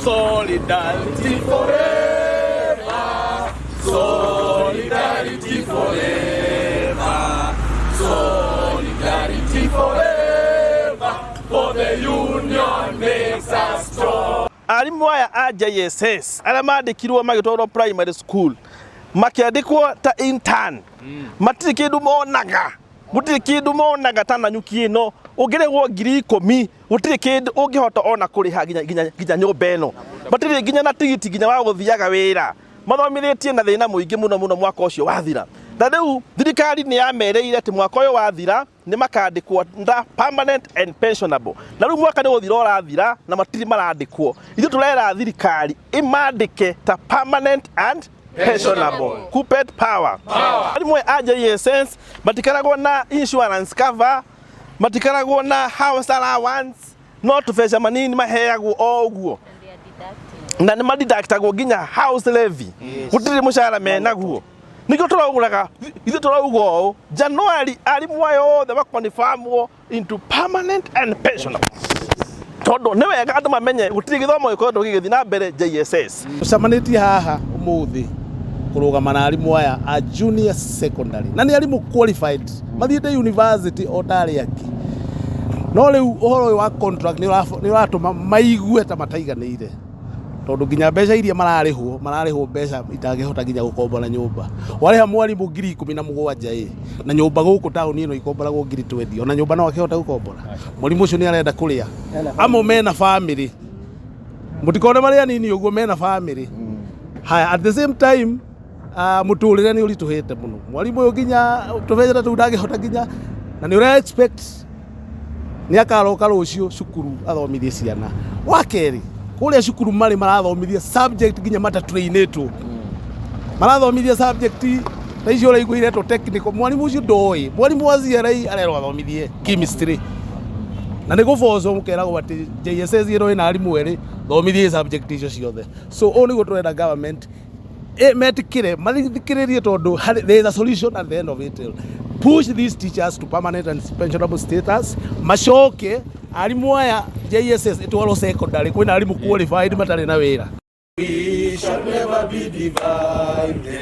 Solidarity forever. Solidarity forever. Solidarity forever. For the union makes us strong. Arimũ aya a JSS arĩa mandĩkirwo magĩtwarwo primary school makĩandĩkwo ta intern, matirĩ kĩndũ monaga, gũtirĩ kĩndũ monaga. Ta nanyuki ĩno ũngĩrĩhwo 10,000, gũtirĩ kĩndũ ũngĩhota ona kũrĩha nginya nyũmba ĩno. Matirĩ nginya na tigiti nginya wa gũthiaga wĩra. Mathomithĩtie na thĩna mũingĩ mũno mũno. Mwaka ũcio wathira, na rĩu thirikari nĩ yamereire atĩ mwaka ũyũ wathira nĩ makandĩkwo nda permanent and pensionable, na rĩu mwaka nĩ gũthira ũrathira na matirĩ marandĩkwo. Ithuĩ tũrera thirikari ĩmandĩke ta permanent and pensionable. Kuppet power! Arimũ a JSS matikaragwo na insurance cover, matikaragwo na house allowance, no tũbeca manini maheagwo o ũguo, na nĩ madiductagwo nginya house levy. Gũtirĩ mũcara menaguo. Nĩkĩo tũraugũraga, ithuĩ tũrauga ũũ: January arimũ aya othe makonfirmwo into permanent and pensionable, tondũ nĩ wega andũ mamenye gũtirĩ gĩthomo gĩkoretwo gĩgĩthiĩ na mbere JSS. Tũcemanĩtie haha ũmũthĩ kũrũgama na arimũ aya a junior secondary, na nĩ arimũ qualified mathiĩte university o ta arĩa angĩ, no rĩu ũhoro ũyũ wa contract nĩ ũratũma maigue ta mataiganĩire, tondũ nginya mbeca iria mararĩhwo, mararĩhwo mbeca itangĩhota nginya gũkombora nyũmba. Warĩha mwarimũ 17,000 ĩ, na nyũmba gũkũ taũni ĩno ikomboragwo 20,000, ona nyũmba no akĩhota gũkombora? Mwarimũ ũcio nĩ arenda kũrĩa. Amwe mena family, mũtikone marĩ anini ũguo, mena family. Haya, at the same time, mũtũrĩre nĩ ũritũhĩte mũno. Mwarimũ ũyũ nginya tũbeca ta tũu ndangĩhota nginya, na nĩ ũra expect nĩ akaroka rũciũ cukuru athomithie ciana. Wa kerĩ, kũrĩa cukuru marĩ marathomithia subject nginya matatrainĩtwo, marathomithia subject ta icio ũraigua iretwo technical. Mwarimũ ũcio ndoĩ. Mwarimũ wa CRE arerwo athomithie chemistry, na nĩ gũbocwo mũkeragwo atĩ JSS ĩno ĩna arimũ erĩ, thomithie subject icio ciothe. So ũũ nĩguo tũrenda government metĩkĩre mathikĩrĩrie, tondũ there is a solution at the end of it. Push these teachers to permanent and pensionable status, macoke arimũ aya JSS ĩtwarwo secondary. Kwĩna arimũ qualified matarĩ na wĩra. We shall never be divided.